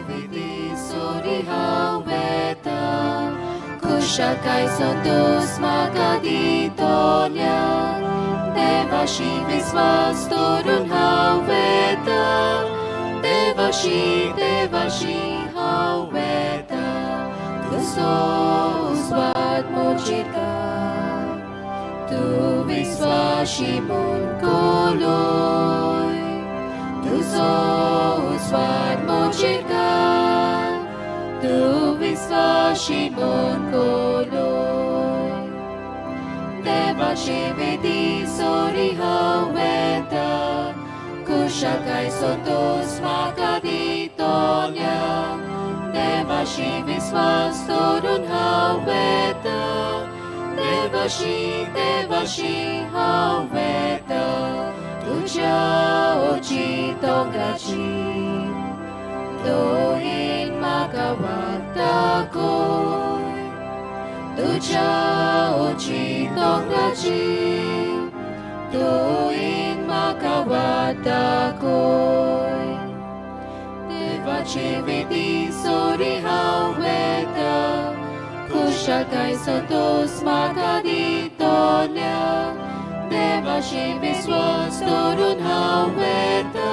विधी हांव वेता खुशाकाय संतोस म्हाका दितोल्या देवाशी विस्वास दवरून हांव वेता देवाशी देवाशी हांव वेता क्रिस्तोस वाट म्हजेर घाल तूं विस्वाशी म्हूण कोलोय तुजो उजवाड म्हजेर घाल तूं विस्वाशी म्हूण कोलोय देवाचे वेदी सोरी हांव वेता खुशाकाय संतोस म्हाका दितोल्या देवाशी विस्वास दवरून हांव वेता देवाशी देवाशी हांव वेता तुज्या ओची दोंगराची दोहीन म्हाका वाट दाखय तुज्या ओची दोंगराची दोहीन म्हाका वाट दाखय देवाचे वेदी सोरी हांव वेता खुशाकाय संतोस म्हाका दितोल्या देवाशी विस्वास दवरून हांव वेता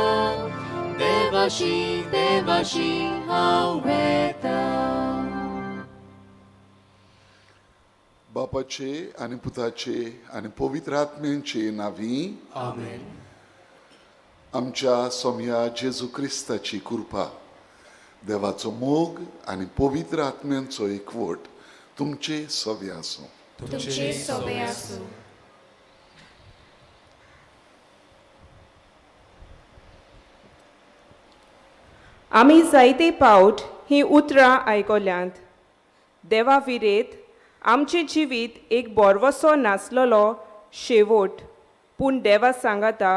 देवाशी देवाशी हांव वेता. बापाचे आनी पुताचे आनी पवित्र आत्म्यांचे नांवी. आमेन. आमच्या सोमया जेजू क्रिस्ताची कृपा, देवाचो मोग आनी पवित्र आत्म्यांचो एकवट तुमचे सवे आसूं. तुमचे सोबे आसूं. आमी जायते पावट हीं उतरां आयकल्यांत. देवा विरेत आमचें जिवीत एक बोरवसो नासलेलो शेवट, पूण देवा सांगाता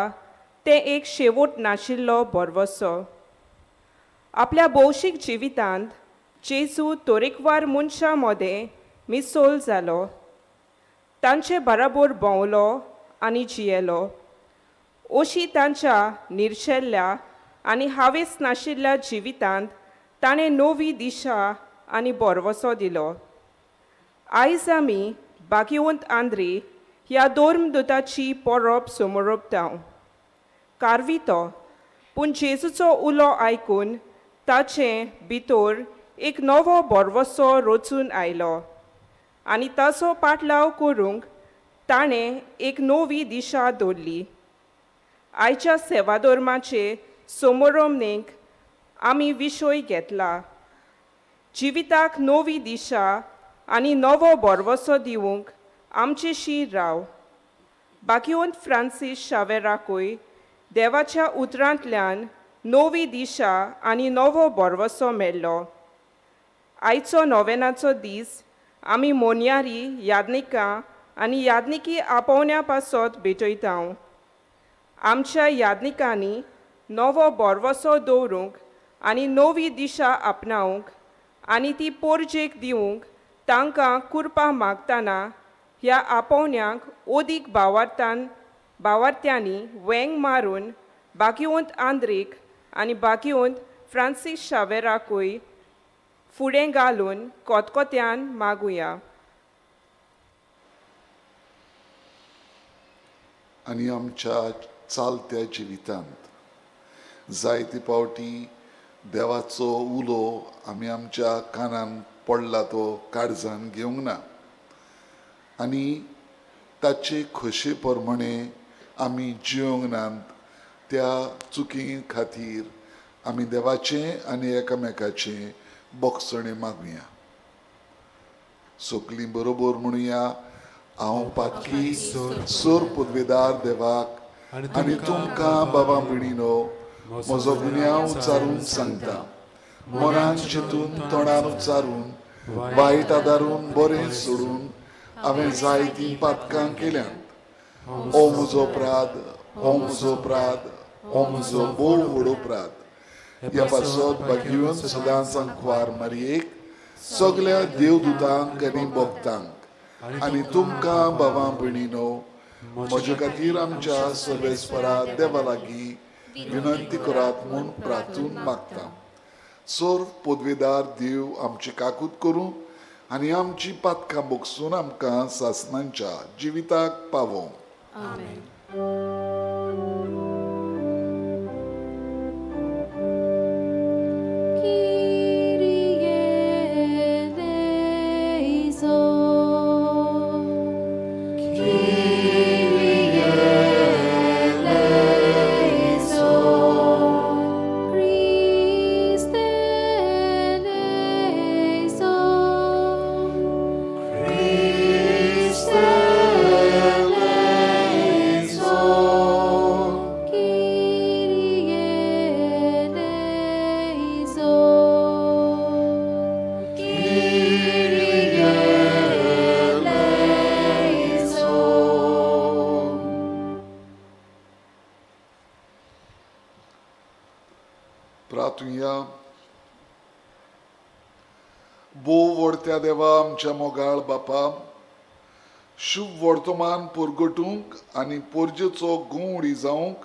तें एक शेवट नाशिल्लो बोरवसो. आपल्या भौशीक जिवितांत जेजू तरेकवार मनशां मदें मिसोल जालो, तांचे बराबर भोंवलो आनी जियेलो. अशी तांच्या निर्शेल्ल्या आनी हावेस नाशिल्ल्या जिवितांत ताणें नवी दिशा आनी बोरवसो दिलो. आयज आमी भाग्यवंत आंद्रे ह्या धर्मदूताची परब समोरपता. कारवी तो, पूण जेजूचो उलो आयकून ताचे भितर एक नवो बोरवसो रचून आयलो आनी ताचो पाटलाव करूंक ताणें एक नवी दिशा दवरली. आयच्या सेवाधर्माचे समोरमनेक आमी विशय घेतला, जिविताक नवी दिशा आनी नवो बोरवसो दिवंक आमचेशी राव. भाग्यवंत फ्रांसीस शावेराकूय देवाच्या उतरांतल्यान नवी दिशा आनी नवो बोरवसो मेळ्ळो. आयचो नोवेनाचो दीस आमी मोनयारी यादनिकां आनी यादनिकी आपोवण्या पासत भेटयता. आमच्या यादनिकांनी नवो बोरवसो दवरूंक आनी नवी दिशा आपणावंक आनी ती पोरजेक दिवंक तांकां कुरपा मागतना ह्या आपोवण्यांक ओदीक भावार्थान भावार्थ्यांनी वेंग मारून भाग्यवंत आंद्रेक आनी भाग्यवंत फ्रांसीस शावेराकूय फुडें घालून कोतकोत्यान मागुया. आनी आमच्या चालत्या जिवितांत जायते पावटी देवाचो उलो आमी आमच्या कानान पडला तो काळजान घेवंक ना आनी ताचे खोशे प्रमाणे आमी जिवंक नात. त्या चुकी खातीर आमी देवाचें आनी एकामेकाचें बोगसणें मागुया. सगलीं बरोबर म्हणुया, हांव पातकी सोर पुदवेदार देवाक आनी तुमकां बाबा भयणीनो म्हजो गुन्यांव उच्चारून सांगता. मनान चिंतून तोंडान उच्चारून वायट आदारून बरें सोडून हांवें जायतीं पातकां केल्यांत. हो म्हजो अपराध, हो म्हजो अपराध, हो म्हजो भोव व्हड अपराध. ह्या पासत भाग्यवंत सदांच अंकवार मारयेक, सगल्या देवदूतांक आनी भक्तांक आनी तुमकां बाबा भयणीनो म्हजे खातीर आमच्या सर्वेस्परा देवा लागीं विनंती करात म्हूण प्रार्थून मागता. सर्व पदवेदार देव आमची काकूत करूं आनी आमची पातकां बोगसून आमकां सासणांच्या जिविताक पावोवं. आमेन. Kyrie eleison. Kyrie eleison. Christe eleison. Christe eleison. Kyrie eleison. Kyrie eleison. प्रार्थुया. भोव व्हडत्या देवा आमच्या मोगाळ बापा, शुभ वर्तमान पुरगटूंक आनी पोरजेचो गुंवडी जावंक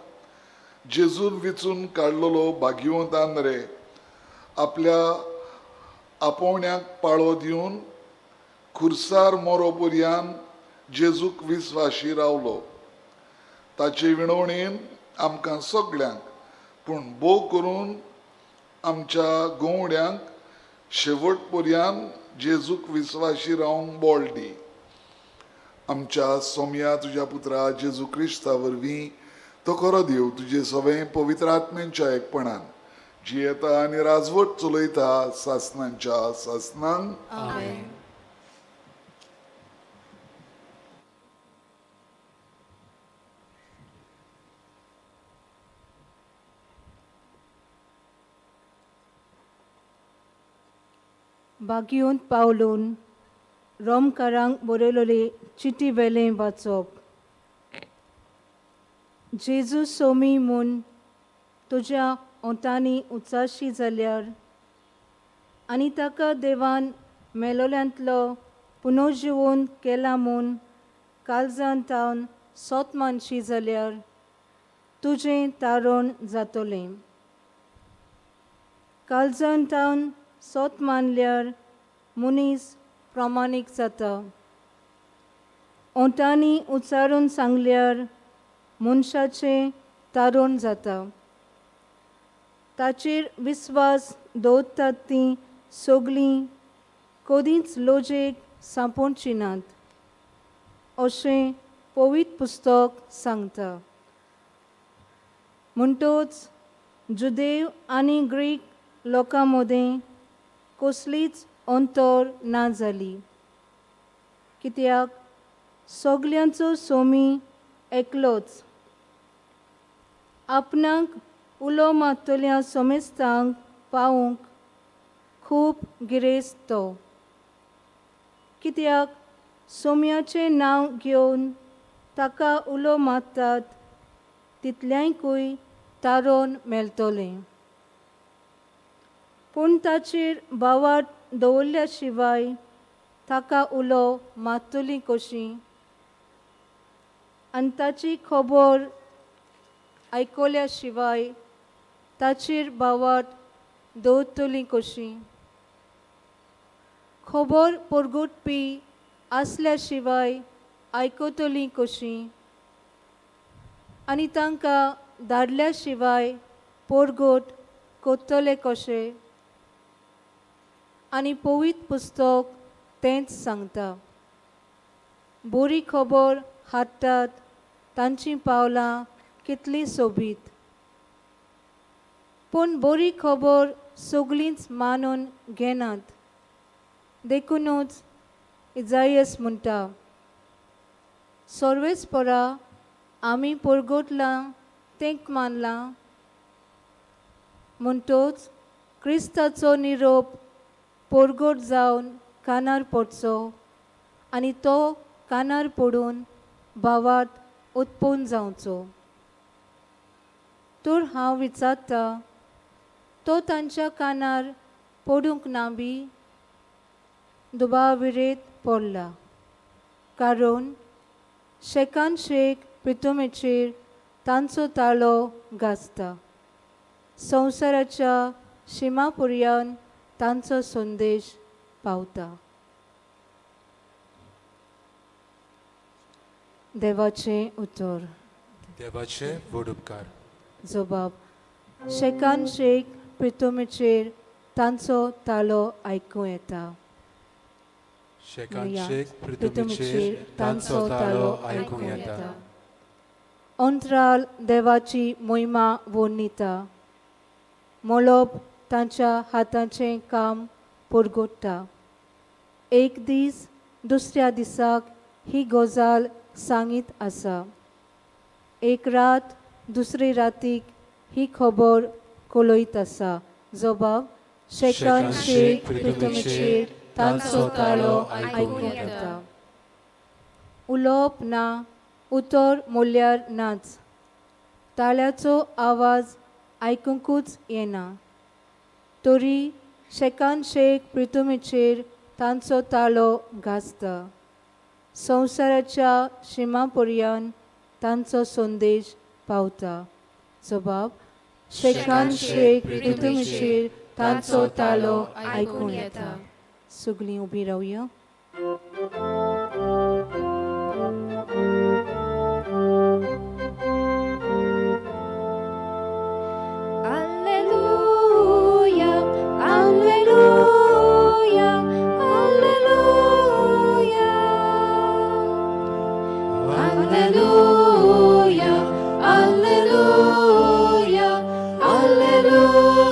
जेजून विचून काडलेलो भाग्यवंत आंद्रे आपल्या आपोवण्याक पाळो दिवन खुर्सार मोरो पर्यान जेजूक विस्वाशी रावलो. ताचे विणवणेन आमकां सगळ्यांक पूण भोव करून आमच्या गवड्यांक शेवट पर्यान जेजूक विस्वाशी रावंक बळ दी. आमच्या सोम्या तुज्या पुत्रा जेजू क्रिस्ता वरवीं तो खरो देव तुजे सगळें पवित्र आत्म्यांच्या एकपणान जियेता आनी राजवट चलयता सासणांच्या सासणांक. आमेन. बागियोंत पावलून रोमकारांक बरयलोले चिटी वेलें वाचप. जेजू सोमी म्हूण तुज्या ओंठांनी उचाशी जाल्यार आनी ताका देवान मेलोल्यांतलो पुनर्जिवोन केला म्हूण काळजांत तावन सोत मानशी जाल्यार तुजें तारण जातलें. काळजांत तावन सोत मानल्यार मनीस प्रमाणीक जाता. ओंठांनी उच्चारून सांगल्यार मनशाचें तारण जाता. ताचेर विस्वास दवरतात तीं सगळीं कदींच लोजेक सांपोवची नात अशें पवित्र पुस्तक सांगता. म्हणटच जुदेव आनी ग्रीक लोकां मदें कसलीच अंतर ना जाली, कित्याक सगल्यांचो सोमी एकलोच. आपणाक उलो मारतल्या सोमेस्तांक पावूंक खूब गिरेस्त तो, कित्याक सोम्याचें नांव घेवन ताका उलो मारतात तितल्यांकूय तारोन मेळटलें. पूण ताचेर भावार्थ दवरल्या शिवाय ताका उलो मारतली कशी आनी ताची खबर आयकल्या शिवाय ताचेर भावार्थ दवरतली कशी. खबर परगटपी आसल्या शिवाय आयकतली कशी आनी तांकां धाडल्या शिवाय परगट करतले कशे. आनी पवित्र पुस्तक तेंच सांगता. बरी खबर हाडटात तांचीं पावलां कितलीं सोबीत, पूण बरी खबर सगळींच मानून घेनात. देखुनूच इजायस म्हणटा, सर्वेस्परा आमी परगटलां तेंक मानलां. म्हणटच क्रिस्ताचो निरोप परगट जावन कानार पडचो आनी तो कानार पडून भावार्थ उत्पन्न जावचो. तर हांव विचारता, तो तांच्या कानार पडूंक ना बी दुबाविरेत पडला, कारण शेकान शेक पितुमेचेर तांचो ताळो गाजता. संवसाराच्या शिमा पर्यंत तांचो संदेश पावता. देवाचें उतर. देवाचे व्हड उपकार. जबाब शेकान शेक प्रितोमेचेर तांचो तालो आयकूं येता. शेकान शेक पृथ्वीचेर तांचो ताळो आयकूंक येता. अंतराल देवाची मोहिमा वर्णिता. मळब तांच्या हाताचें काम परगट्टा. एक दीस दुसऱ्या दिसाक ही गजाल सांगीत आसा. एक रात दुसरे रातीक ही खबर कळयत आसा. जबाब शेकान शेक पृथ्वीचेर तांचो ताळो आयकूंक येता. उलोवप ना, उतर म्हणल्यार नाच. ताळ्याचो आवाज आयकुंकूच येना. तरी शेकान शेक पृथ्वीचेर तांचो ताळो गाजता. संवसाराच्या शिमा पर्यंत तांचो संदेश पावता. जबाब शेकान शेक पृथ्वीचेर तांचो ताळो आयकूंक येता. सगळीं उबीं रावया. Alleluia, Alleluia, Alleluia. Alleluia, Alleluia, Alleluia.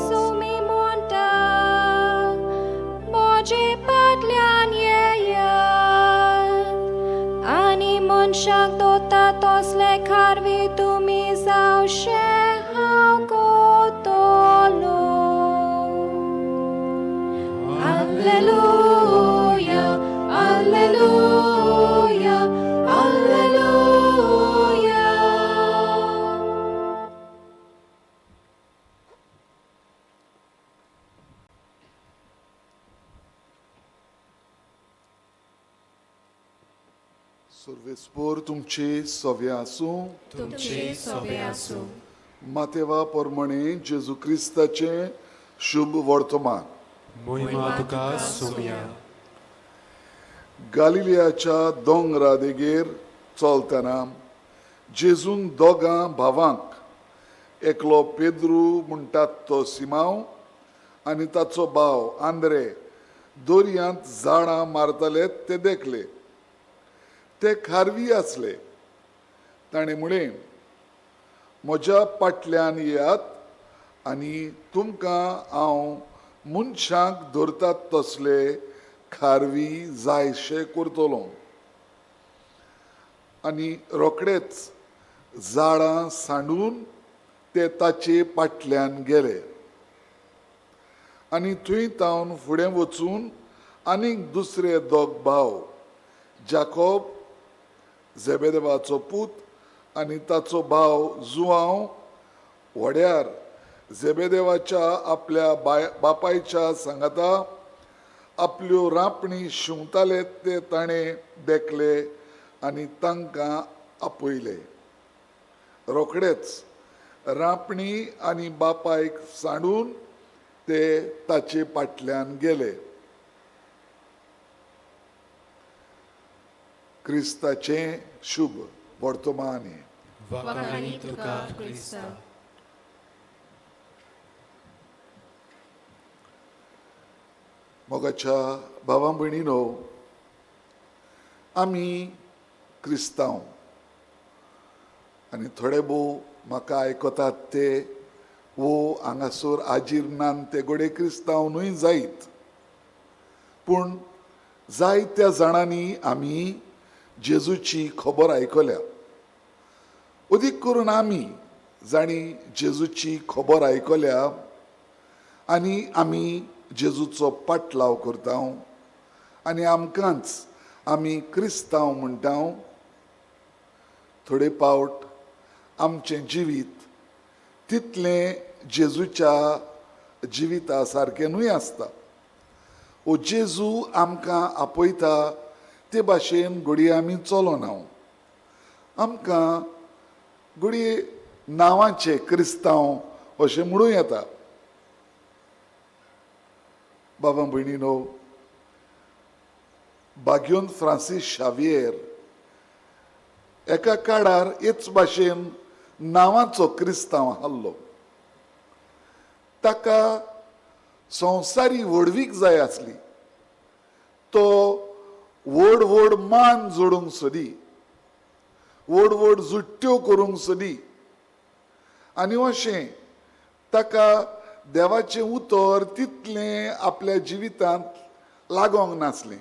Sumi monta, moje patल्यान येयात आनी मनशाक दोता तसले खारवी तुमी जावशे हांव कोतलो. Alleluia, Alleluia, Alleluia. सर्वेस्पोर तुमचे सवे आसूं. तुमचे सोबे आसूं. मातेवा प्रमाणे जेजू क्रिस्ताचें शुभ वर्तमान. मोहिमा तुका सोमया. गालिलियाच्या दोंगरा देगेर चलतना जेजून दोगां भावांक, एकलो पेद्रू म्हणटात तो सिमांव आनी ताचो भाव आंद्रे, दर्यांत झाडां मारताले ते देखले. ते खारवी आसले. ताणें म्हळें, म्हज्या पाटल्यान येयात आनी तुमकां हांव मनशांक धरतात तसले खारवी जायशे करतलो. आनी रोखडेच झाडां सांडून ते ताचे पाटल्यान गेले. आनी थंय तावन फुडें वचून आनीक दुसरे दोग भाव, जाकोब झेबेदेवाचो पूत आनी ताचो भाव जुआंव, व्हड्यार झेबेदेवाच्या आपल्या बापायच्या सांगाता आपल्यो रांपणी शिंवताले ते ताणें देखले आनी तांकां आपयले. रोखडेच रांपणी आनी बापायक सांडून ते ताचे पाटल्यान गेले. क्रिस्ताचें शुभ वर्तमान हें. वाखाणी तुका क्रिस्ता. मोगाच्या भावा भयणीनो, आमी क्रिस्तांव आनी थोडे भोव म्हाका आयकतात ते वो हांगासर आजीर नान ते घडये क्रिस्तांव न्हय जायत, पूण जायत्या जाणांनी आमी जेजूची खबर आयकल्या. अदीक करून आमी जांणी जेजूची खबर आयकल्या आनी आमी जेजूचो पाटलाव करता आनी आमकांच आमी क्रिस्तांव म्हणटा. थोडे पावट आमचें जिवीत तितलें जेजूच्या जिविता सारकें न्हय आसता. ओ जेजू आमकां आपयता ते भाशेन घडये आमी चलोना. आमकां घडये नांवाचे क्रिस्तांव अशें म्हणूं येता. बाबा भयणीनो, बाग्योन फ्रांसीस शावियेर एका काळार हेच भाशेन नांवाचो क्रिस्तांव आसलो. ताका संवसारी व्हडवीक जाय आसली. तो व्हड व्हड मान जोडूंक सोदी, व्हड व्हड जुट्ट्यो करूंक सोदी आनी अशें ताका देवाचें उतर तितलें आपल्या जिवितांत लागोंक नासलें.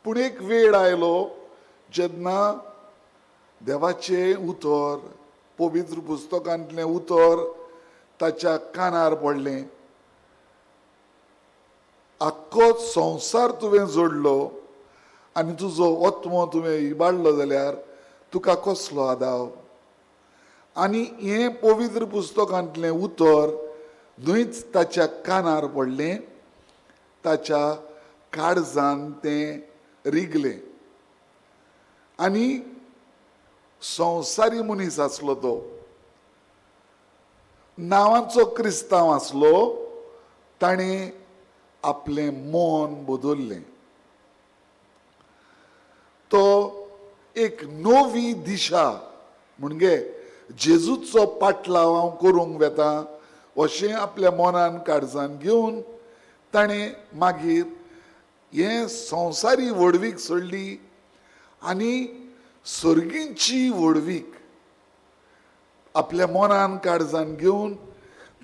पूण एक वेळ आयलो जेन्ना देवाचें उतर, पवित्र पुस्तकांतलें उतर ताच्या कानार पडलें. आख्खो संवसार तुवें जोडलो आनी तुजो आत्मो तुवें इबाडलो जाल्यार तुका कसलो आदाव? आनी हें पवित्र पुस्तकांतलें उतर न्हयच ताच्या कानार पडलें, ताच्या काळजान तें रिगलें आनी संवसारी मनीस आसलो, तो नांवाचो क्रिस्तांव आसलो. ताणें आपलें मन बदल्लें. तो एक नवी दिशा म्हणजे जेजूचो पाटलाव हांव करूंक वेता अशें आपल्या मनान काळजान घेवन ताणें मागीर हें संवसारी व्हडवीक सोडली आनी सर्गींची व्हडवीक आपल्या मनान काळजान घेवन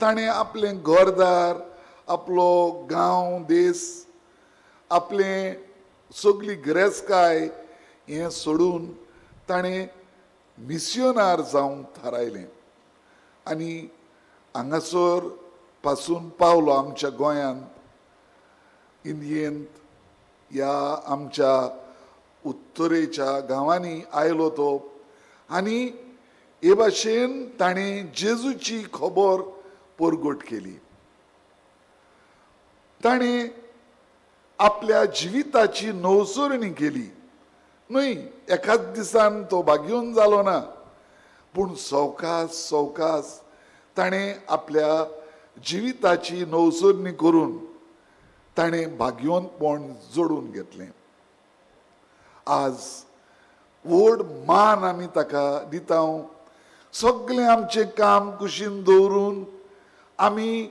ताणें आपलें घरदार, आपलो गांव, देस, आपलें सगली गिरेस्तकाय हें सोडून ताणें मिसियोनार जावंक थारायलें आनी हांगासर पासून पावलो आमच्या गोंयांत, इंडियेंत, ह्या आमच्या उत्तरेच्या गांवांनी आयलो तो आनी हे भाशेन ताणें जेजूची खबर परगट केली. ताणें आपल्या जिविताची नवसरणी केली. न्हय एकाच दिसान तो भाग्योन जालो ना, पूण सवकास सवकास ताणें आपल्या जिविताची नवसरणी करून ताणें भाग्योनपण जोडून घेतलें. आज व्हड मान आमी ताका दिता. सगळें आमचें काम कुशीन दवरून आमी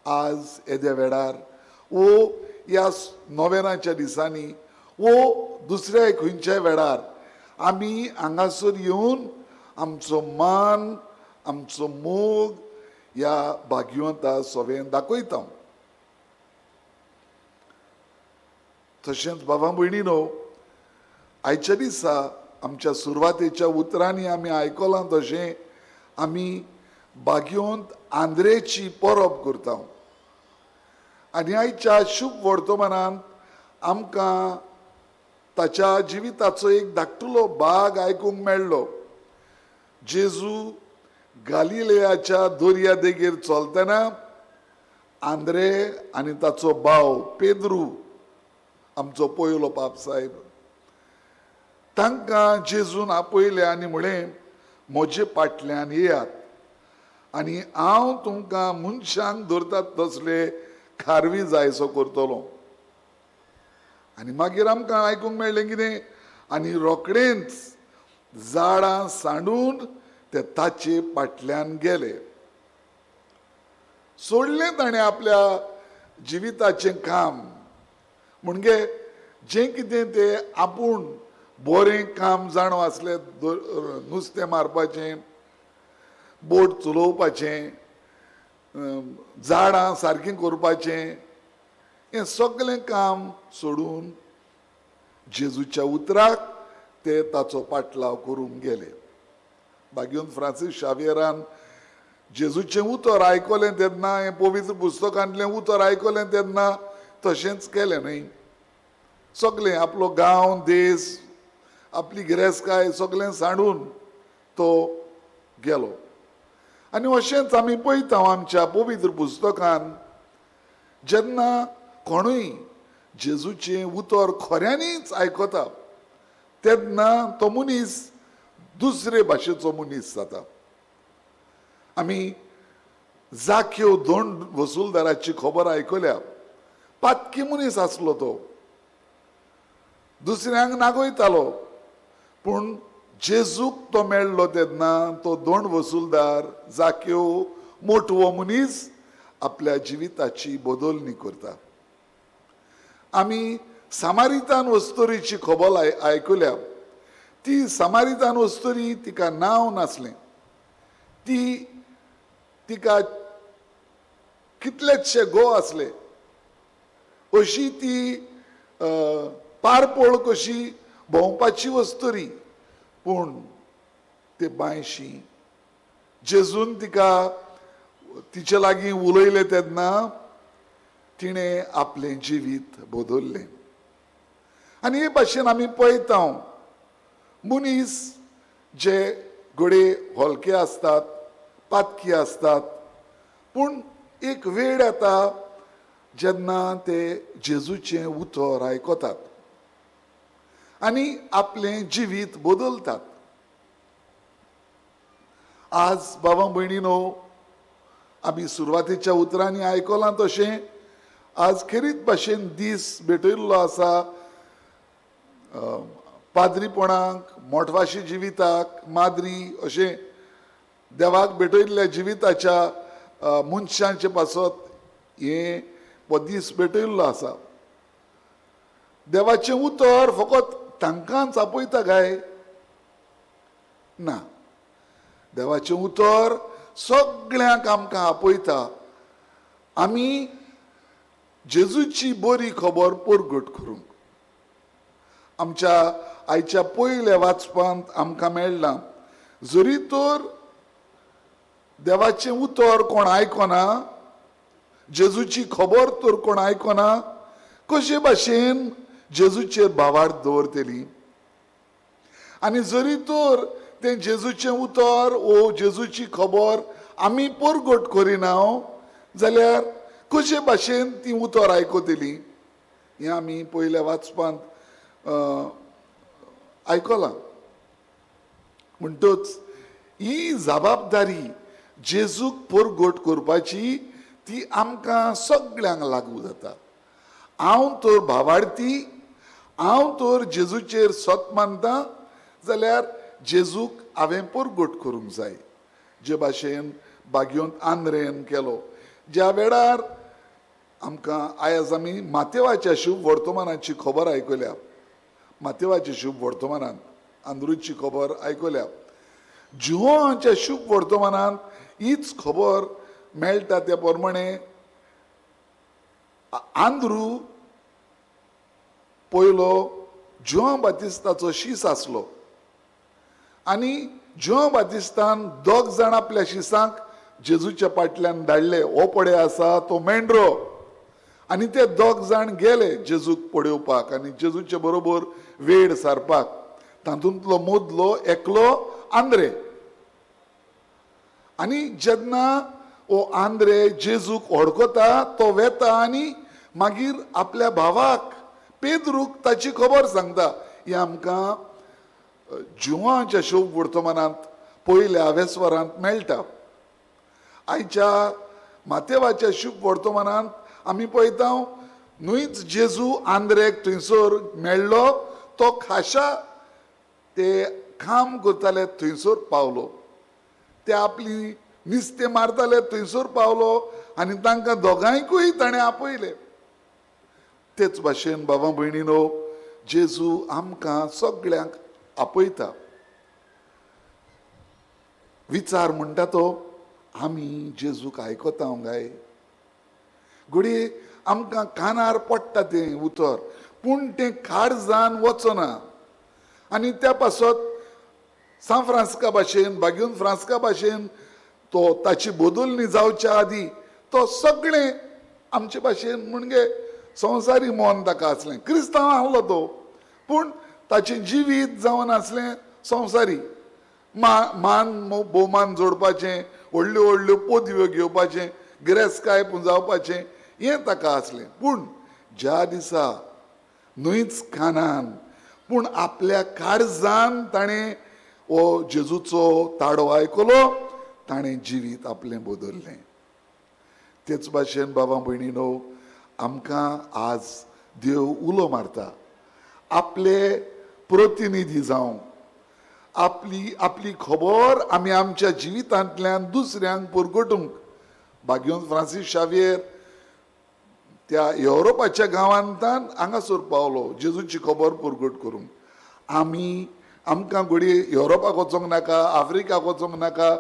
आज येद्या वेळार वो ह्या नोवेनाच्या दिसांनी वो दुसऱ्या खंयच्याय वेळार आमी हांगासर येवन आमचो मान, आमचो मोग ह्या भाग्यवंता सोवें दाखयता. तशेंच बाबा भयणीनो, आयच्या दिसा आमच्या सुरवातेच्या उतरांनी आमी आयकलां तशें आमी भाग्यवंत आंद्रेची परब करता आनी आयच्या शुभ वर्तमानांत आमकां ताच्या जिविताचो एक धाकटुलो भाग आयकूंक मेळ्ळो. जेजू गालिलेयाच्या दर्या देगेर चलतना आंद्रे आनी ताचो भाव पेद्रू, आमचो पयलो पाप साहेब, तांकां जेजून आपयले आनी म्हळें, म्हजे फाटल्यान येयात आनी हांव तुमकां मनशांक धरतात तसले खारवी जायसो करतलो. आनी मागीर आमकां आयकूंक मेळ्ळें कितें, आनी रोखडेंच झाडां सांडून ते ताचे फाटल्यान गेले. सोडलें ताणें आपल्या जिविताचें काम, म्हणजे जें कितें ते आपूण बरें काम जाणो आसलें, नुस्तें मारपाचें, बोट चलोवपाचें, झाडां सारकीं करपाचें, हें सगळें काम सोडून जेजूच्या उतराक ते ताचो पाटलाव करूंक गेले. भाग्योन फ्रांसीस शावियरान जेजूचें उतर आयकलें तेन्ना, हें पवित्र पुस्तकांतलें उतर आयकलें तेन्ना तशेंच केलें न्हय. सगळें आपलो गांव, देस, आपली गिरेस्तकाय सगळें सांडून तो गेलो. आनी अशेंच आमी पळयता आमच्या पवित्र पुस्तकान, जेन्ना कोणूय जेजूचें उतर खऱ्यांनीच आयकता तेन्ना तो मनीस दुसरे भाशेचो मनीस जाता. आमी जाक्यो दोन वसुलदाराची खबर आयकल्या. पातकी मनीस आसलो तो, दुसऱ्यांक नागयतालो, पूण जेजूक तो मेळ्ळो तेन्ना तो दोन वसुलदार जाक्यो मोटवो मनीस आपल्या जिविताची बदलणी करता. आमी सामारितान वस्तुरीची खबर आयकल्या. ती सामारितान वस्तुरी तिका नांव नासलें, ती तिका कितलेचशे गो आसले, अशी ती पारपोळ कशी भोंवपाची वस्तुरी. पूण ते बांयशी जेजून तिका तिचे लागीं उलयलें तेन्ना तिणें आपलें जिवीत बदल्लें. आनी हे भाशेन आमी पळयता मनीस जे घडये हलके आसतात, पातकी आसतात, पूण एक वेळ येता जेन्ना ते जेजूचें उतर आयकतात आनी आपलें जिवीत बदलतात. आज बाबा भयणीनो, आमी सुरवातेच्या उतरांनी आयकलां तशें आज खेरीत भाशेन दीस भेटयल्लो आसा पाद्रीपणाक, मोठवाशी जिविताक, माद्री अशें देवाक भेटयल्ल्या जिविताच्या मनशांचे पासत हें हो दीस भेटयल्लो आसा. देवाचें उतर फकत तांकांच आपयता काय? ना, देवाचें उतर सगळ्यांक आमकां आपयता. आमी जेजूची बरी खबर परगट करूंक आमच्या आयच्या पयल्या वाचपांत आमकां मेळ्ळां, जरी तर देवाचें उतर कोण आयकना, जेजूची खबर तर कोण आयकना, कशे भाशेन जेजूचेर भावार्थ दवरतली? आनी जरी तर तें जेजूचें उतर ओ जेजूची खबर आमी परगट करिना जाल्यार कशे भाशेन ती उतर आयकतली? हें आमी पयल्या वाचपांत आयकलां. म्हणटच ही जबाबदारी जेजूक परगट करपाची ती आमकां सगळ्यांक लागू जाता. हांव तर भावार्थी, हांव तर जेजूचेर सत मानता जाल्यार जेजूक हांवें परगट करूंक जाय. जे भाशेन बागयोन आंद्रेन केलो, ज्या वेळार आमकां आयज आमी मातेवाच्या शुभ वर्तमानाची खबर आयकल्या, मातेवाच्या शुभ वर्तमानांत आंद्रूची खबर आयकल्या, जुवांच्या शुभ वर्तमानांत हीच खबर मेळटा. त्या प्रमाणे आंद्रू पयलो जुआंव बातिस्ताचो शीस आसलो आनी जुआंव बातिस्तान दोग जाण आपल्या शिसांक जेजूच्या पाटल्यान धाडले. हो पडे आसा तो मेंढरो, आनी ते दोग जाण गेले जेजूक पळोवपाक आनी जेजूचे बरोबर वेळ सारपाक. तातूंतलो मदलो एकलो आंद्रे. आनी जेन्ना ओ आंद्रे जेजूक हडकता तो वेता आनी मागीर आपल्या भावाक पेद्रूक ताची खबर सांगता. हें आमकां जुवांच्या शुभ वर्तमानांत पयल्या आवेस्वरांत मेळटा. आयच्या मातेवाच्या शुभ वर्तमानांत आमी पळयता न्हूच जेजू आंद्रेक थंयसर मेळ्ळो, तो खाशा ते काम करताले थंयसर पावलो, ते आपली नुस्तें मारताले थंयसर पावलो आनी तांकां दोगांयकूय ताणें आपयले. तेच भाशेन बाबा भयणीनो, जेजू आमकां सगळ्यांक आपयता. विचार म्हणटा तो आमी जेजूक आयकता काय? घडये आमकां कानार पडटा तें उतर, पूण तें काळजान वचना. आनी त्या पासत सांत फ्रांस्का भाशेन, बागेवन फ्रांस्का भाशेन तो ताची बदलणी जावच्या आदी तो सगळें आमचे भाशेन म्हणजे संवसारी मन ताका आसलें. क्रिस्तांव आहलो तो, पूण ताचें जिवीत जावन आसलें संवसारी. मान भोवमान जोडपाचें, व्हडल्यो व्हडल्यो पदव्यो घेवपाचें, गिरेस्तकाय पुंजावपाचें हें ताका आसलें. पूण ज्या दिसा न्हूच कानान पूण आपल्या काळजान ताणें हो जेजूचो ताडो आयकलो, ताणें जिवीत आपलें बदल्लें. तेच भाशेन बाबा भयणीनो, आमकां आज देव उलो मारता आपले प्रतिनिधी जावंक, आपली आपली खबर आमी आमच्या जिवितांतल्यान दुसऱ्यांक पुरगटूंक. भाग्योन फ्रांसीस शावियर त्या युरोपाच्या गांवांतान हांगासर पावलो जेजूची खबर पुरगट करूंक. आमी आमकां घडये युरोपाक वचोंक नाका, आफ्रिकाक वचोंक नाका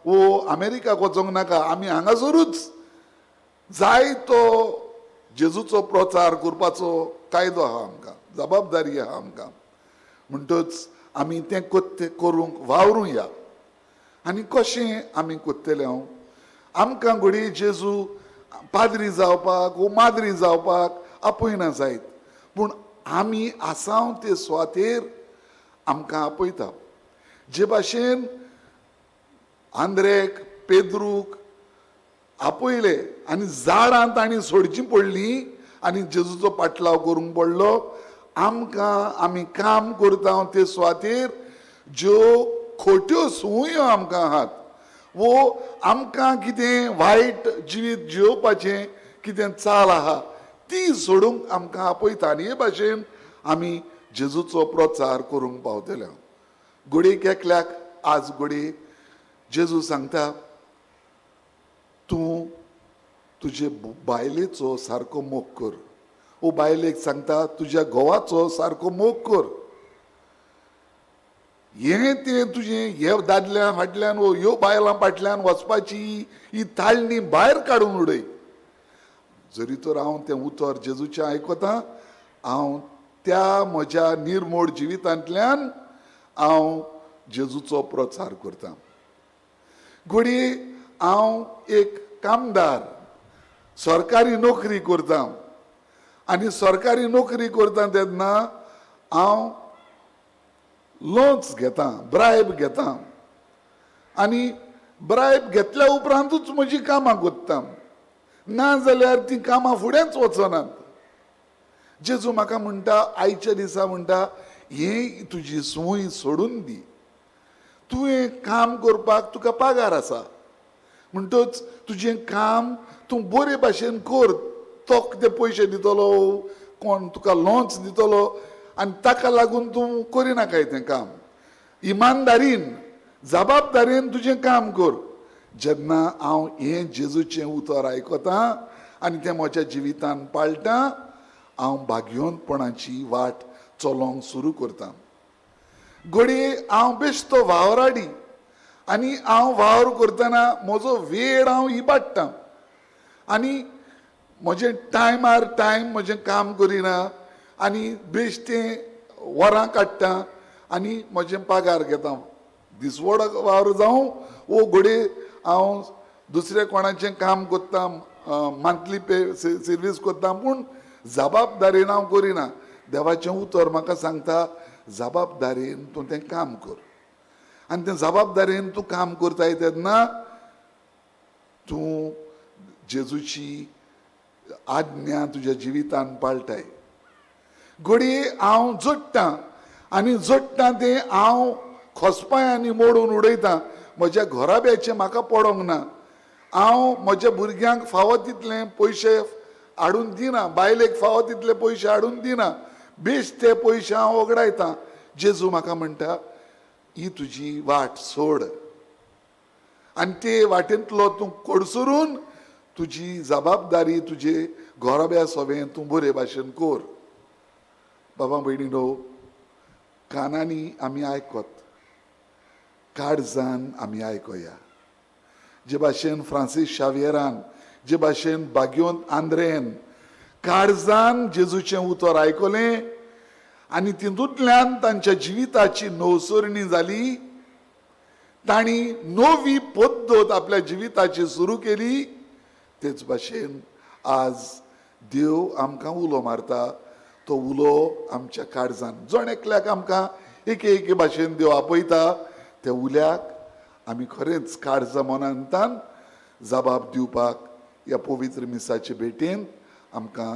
वो अमेरिकाक वचोंक नाका, आमी हांगासरूच जाय तो जेजूचो प्रचार करपाचो कायदो आहा आमकां, जबाबदारी आहा आमकां. म्हणटच आमी तें कोत्ते करूंक वावरूया. आनी कशें आमी कोत्तले? हांव आमकां घडये जेजू पाद्री जावपाक वो माद्री जावपाक आपयना जायत, पूण आमी आसाव ते सुवातेर आमकां आपयता. जे भाशेन आंद्रेक पेद्रूक आपयले आनी झाडां तांणी सोडचीं पडलीं आनी जेजूचो पाटलाव करूंक पडलो, आमकां आमी काम करता ते सुवातेर ज्यो खोट्यो संवयो आमकां आहात वो आमकां कितें वायट जिवीत जियोवपाचें कितें चाल आहा ती सोडूंक आमकां आपयता. आनी हे भाशेन आमी जेजूचो प्रचार करूंक पावतले. घडयेक एकल्याक आज घडये जेजू सांगता, तूं तुजे बायलेचो सारको मोग कर, वो बायलेक सांगता तुज्या घोवाचो सारको मोग कर. हें तें तुजें हे दादल्या फाटल्यान वो ह्यो बायलां फाटल्यान वचपाची ही ताळणी भायर काडून उडय. जरी तर हांव तें उतर जेजूचें आयकतां, हांव त्या म्हज्या निर्मोड जिवितांतल्यान हांव जेजूचो प्रचार करतां. घडये हांव एक कामदार, सरकारी नोकरी करता आनी सरकारी नोकरी करता तेन्ना हांव लोन्स घेता, ब्रायब घेता आनी ब्रायब घेतल्या उपरांतूच म्हजी कामां कोत्ता, ना जाल्यार तीं कामां फुडेंच वचनात. जेजू म्हाका म्हणटा आयच्या दिसा म्हणटा, हें तुजी संवय सोडून दी, तुवें काम करपाक तुका पगार आसा, म्हणटच तुजें काम तूं बरे भाशेन कर, तो कितें पयशे दितलो, कोण तुका लोन्स दितलो आनी ताका लागून तूं करिनाकाय तें काम. इमानदारीन जबाबदारीन तुजें काम कर. जेन्ना हांव हें जेजूचें उतर आयकतां आनी तें म्हज्या जिवितान पाळटां, हांव भाग्योनपणाची वाट चलोवंक सुरू करतां. घडये हांव बेश्टो वावराडी आनी हांव वावर करतना म्हजो वेळ हांव इबाडटा आनी म्हजें टायमार टायम म्हजें काम करिना आनी बेश्टें वरां काडटा आनी म्हजें पगार घेता. दिसवडो वावर जावं वो घडये हांव दुसऱ्या कोणाचें काम करता, मंथली पे सर्वीस करता, पूण जबाबदारीन हांव करिना. देवाचें उतर म्हाका सांगता जबाबदारीन तूं तें काम कर आनी तें जबाबदारीन तूं काम करताय तेन्ना तूं जेजूची आज्ञा तुज्या जिवितान पाळटाय. घडये हांव जोडटां आनी जोडटां तें हांव खोसपायांनी मोडून उडयतां, म्हज्या घराब्याचें म्हाका पडोंक ना, हांव म्हज्या भुरग्यांक फावो तितले पयशे हाडून दिना, बायलेक फावो तितले पयशे हाडून दिना, बेश्टे ते पयशे हांव वगडायतां. जेजू म्हाका म्हणटा ही तुजी वाट सोड आनी ते वाटेंतलो तूं कडसरून तुजी जबाबदारी तुजे घराब्या सोबें तूं बरे भाशेन कर. बाबा भयणीनो, कानांनी आमी आयकत, काळजान आमी आयकोया. जे भाशेन फ्रांसीस शावियरान, जे भाशेन बाग्योन आंद्रेन काळजान जेजूचें उतर आयकलें आनी तितूंतल्यान तांच्या जिविताची नवसरणी जाली, तांणी नवी पद्दत आपल्या जिविताची सुरू केली. तेच भाशेन आज देव आमकां उलो मारता, तो उलो आमच्या काळजान जण एकल्याक आमकां एके एके भाशेन देव आपयता, त्या उल्याक आमी खरेंच काळजा मनांतान जबाब दिवपाक ह्या पवित्र मिसाचे भेटेन आमकां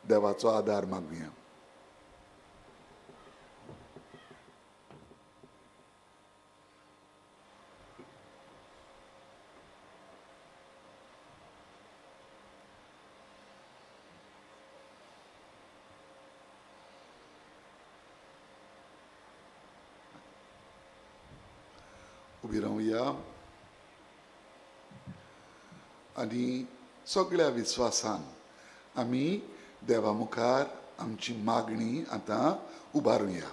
देवाचो आदार मागुया. उबी रावया आनी सगळ्या विस्वासान आमी देवा मुखार आमची मागणी आतां उबारुया.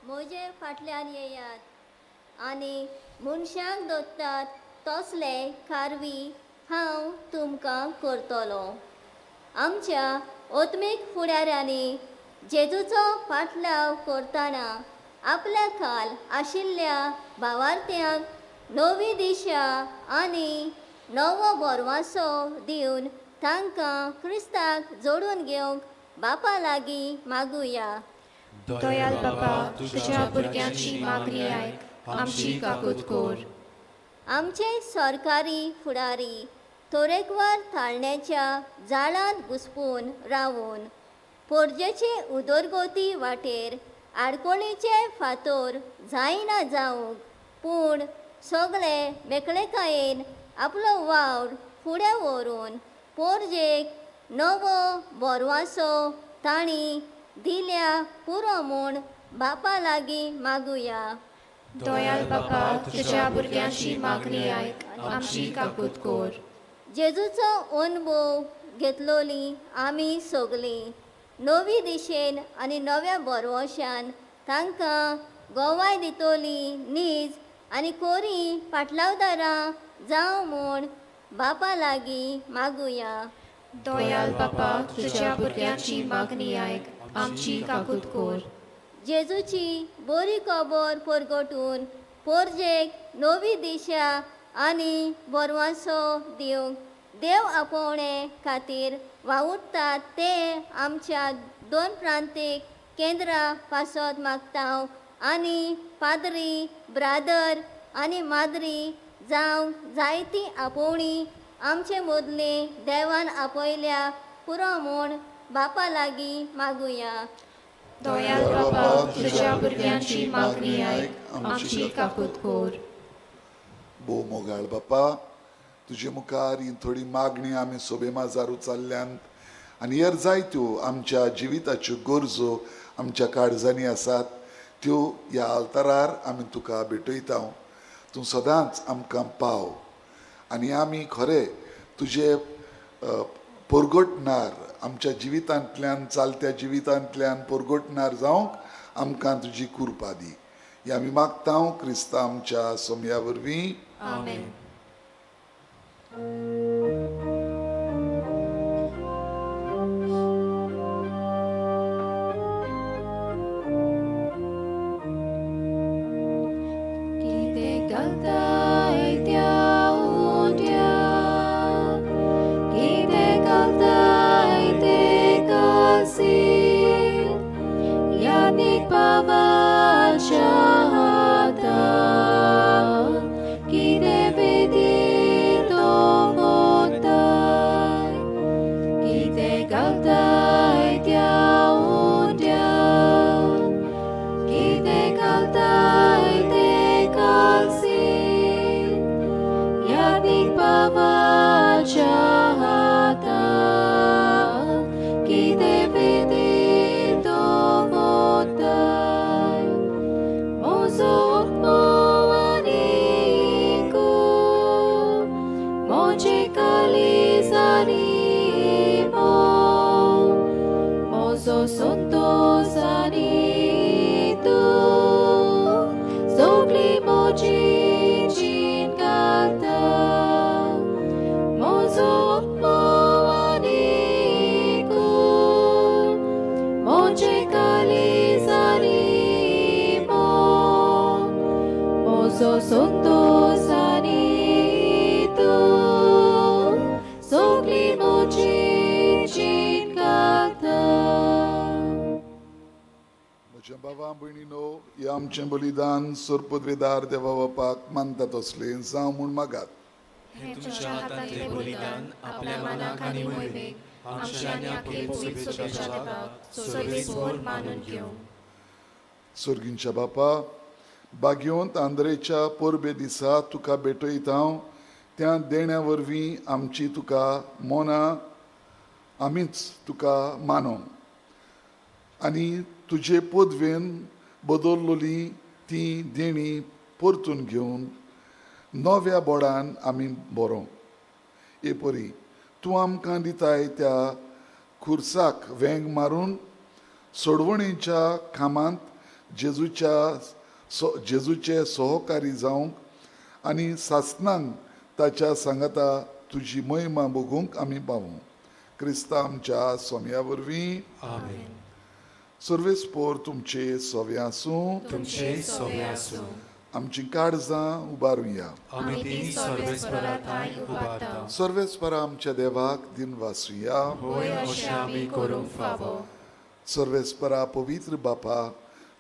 म्हजे फाटल्यान येयात आनी मनशांक दोत्तात तसले खारवी हांव तुमकां करतलो. आमच्या आत्मीक फुडाऱ्यांनी जेजूचो फाटलाव करतना आपल्या खाल आशिल्ल्या भावार्थ्यांक नवी दिशा आनी नवो भरवासो दिवन तांकां क्रिस्ताक जोडून घेवंक बापा लागीं मागुया. दयाल बाबा, तुज्या भुरग्यांची मागणी आयक, आमची काकूत कोर. आमचे सरकारी फुडारी तरेकवार थाळण्याच्या जाळांत घुसपून रावून पोरजेचे उदरगती वाटेर आडकोळीचे फातोर जायना जावंक, पूण सगळे मेकळेकायेन आपलो वावर फुडें व्हरून पोरजेक नवो भरवासो तांणी दिल्या पुरो म्हूण बापा लागीं मागुया. दयाल बाबा, तुज्या भुरग्यांची मागणी आयक, आमची काकूत कोर. जेजूचो अनुभव घेतलोली आमी सगलीं नवी दिशेन आनी नव्या भरवंशान तांकां गोवाय दितोली नीज आनी कोरी पाटलावदारां जावं म्हूण बापा लागीं मागुया. दयाल बाबा, तुज्या भुरग्यांची मागणी आयक, आमची काकूत कोर. जेजूची बरी खबर परगटून पोरजेक नवी दिशा आनी भरवंसो दिवंक देव आपोवणे खातीर वावुरतात ते आमच्या दोन प्रांतीक केंद्रां पासत मागता आनी पाद्री ब्रादर आनी माद्री जावंक जायती आपोवणी आमचे मदली देवान आपयल्या पुरो म्हूण बापा लागीं मागुया. दयाल बाबा, तुज्या भुरग्यांची मागणी आयक, आमची काकूत कोर. भोव मोगाळ बापा, तुजे मुखार ही थोडी मागणी आमी सोबे माजार उचारल्यांत आनी हेर जायत्यो आमच्या जिविताच्यो गरजो आमच्या काळजांनी आसात त्यो ह्या आल्तारार आमी तुका भेटयता. तूं सदांच आमकां पाव आनी आमी खरें तुजे परगटणार आमच्या जिवितांतल्यान चालत्या जिवितांतल्यान परगटणार जावंक आमकां तुजी कृपा दी. ही आमी मागता क्रिस्ता आमच्या सोमया वरवीं. आमेन. कितें घालताय त्या उंड्याक, कितें घालताय ते कासीक, यादीक पावाच्या हाताक, कितें बेदीर दवरताय, कितें घालताय त्या उंड्याक, कितें घालताय ते कासीक, यादीक पावाच्या हाताक, कितें बेदीर दवरताय. म्हजो आत्मो आनीक म्हजे काळीज आनी मोग, म्हजो संतोस आनी तूं सगळी म्हजी जीण घालता. म्हजो आत्मो आनीक म्हजे काळीज आनी मोग, म्हजो संतोस आनी तूं सगळी म्हजी जीण घालता. म्हज्या बाबा भयणीनो, हें आमचें बलिदान सोरपदवेदार देवा बापाक मानता तसलें जावं म्हूण मागात. हें तुमच्या हातांतलें बलिदान आपल्या मनाक आनी मोहिमेक आमच्या आनी आपले पवित्र सोबेच्या देवाक सर्वेस्पर मानून घेवं. सोर्गींच्या बापा, बागयोंत आंद्रेच्या परबे दिसा तुका भेटयता हांव त्या देण्या वरवीं आमची तुका मोनां आमीच तुका मानो आनी तुजे पदवेन बदललोली ती देणी परतून घेवन नव्या बोडान आमी बरो. हे परी तूं आमकां दिताय त्या खुर्साक वेंग मारून सोडवणेच्या कामांत जेजूचे सहकारी जावंक आनी सासनांक ताच्या सांगाता तुजी महिमा बघूंक आमी पावूं. क्रिस्ता आमच्या सोम्या वरवीं. आमेन. सर्वेस्पोर तुमचे सोवे आसूं. तुमचे सोवे आसूं. आमची काळजां उबारुया. आमी ती सर्वेस्परा थांय उबारता. सर्वेस्परा आमच्या देवाक दिनवासुया. होय, अशें आमी करूंक फावो. सर्वेस्परा पवित्र बापा,